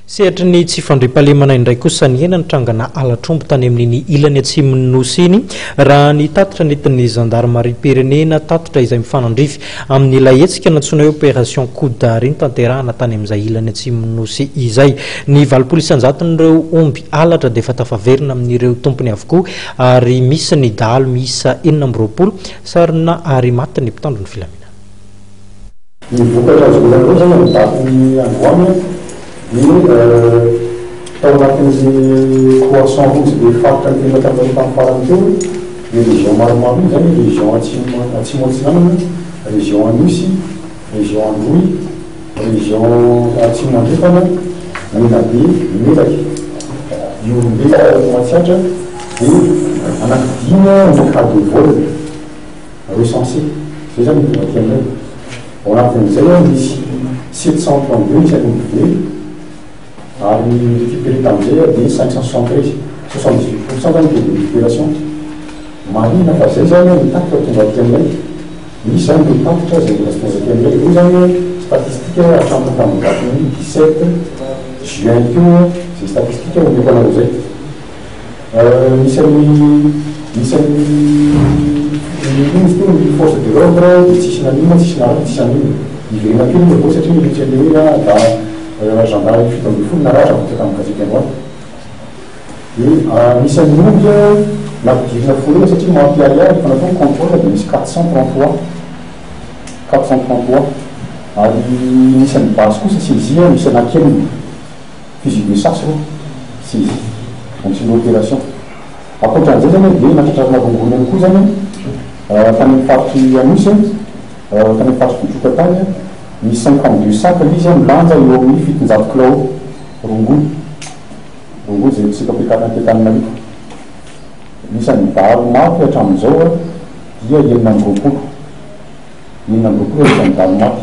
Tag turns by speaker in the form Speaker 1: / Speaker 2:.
Speaker 1: Sehatry ny tsy fandriampahalemana indray kosa nihena ny trangana halatr'omby tany amin'iny ilany atsimon'ny Nosy iny, raha ny tatitra nentin'ny zandarimariam-pirenena, tatitra izay mifanandrify amin'ilay hetsika nantsoina hoe Opération Coup d'Arrêt notanterahana tany amin'izay ilany atsimon'ny Nosy izay. Ny 80 isan-jaton'ireo omby halatra dia efa tafaverina amin'ireo tompony avokoa ary misy ny dahalo miisa 26 sarona ary maty ny mpitandro ny filaminana.
Speaker 2: Ny vokatra azo hitanareo izany amin'ny datin'ny androany dia tao anatin'ny croissant rouge ilay faritra nitenenina taminareo tamin'ny farany teo ny région maromaro iny izany, région atsimo atsimo atsinanana, région Anosy, région Androy, région atsimo andrefana, Menabe, Melaky, Ihorombe, Matsiatra dia anaky dimy ny cas de vol. Recensé, zay zany no tonga aty aminay. Ao anatin'izay an, misy 732 isan'ny omby very ary ny récupéré tamin'izay an dia 573, 78% zany taux de récupération. Marihina fa zay zany an ny tatitra tonga aty aminay. Misy zany ireo tatitra izay mbola tsy tonga aty aminay. Ireo zany an statistique hatramin'ny tamin'ny datin'ny 17 juin teo an, izay statistique omeko anareo izay. Misy an'ny misy an'ny inona izy teo ny force de l'ordre dia tsisy naninona tsisy naratra tsisy naninona. Niverina kely ny avao satria nisy an'ilay hoe ah da gendarme 17 naratra avoaka tamin'ny gazety androany. Dia misy an'ny omby nampidirina forena satria mampiahiahy rehefa natao ny contrôle dia misy 433 433 ary nisy an'ny basy kosa saisie misy anankienina. Fusil de chasse aloha saisie mandritra ny opération. Ankoatran'izay zany dia natratrarina rongony ihany koa zany tany amin'ny faritry Anosy, tany amin'ny faritry Betroka tany, misy 52 sacs ilay izy milanja eo amin'ny 700 kilao rongony, rongony izay boseka ampiakarina aty Antananarivo. Ny isan'ny dahalo maty hatramin'izao dia 26, 26 ny isan'ny dahalo maty.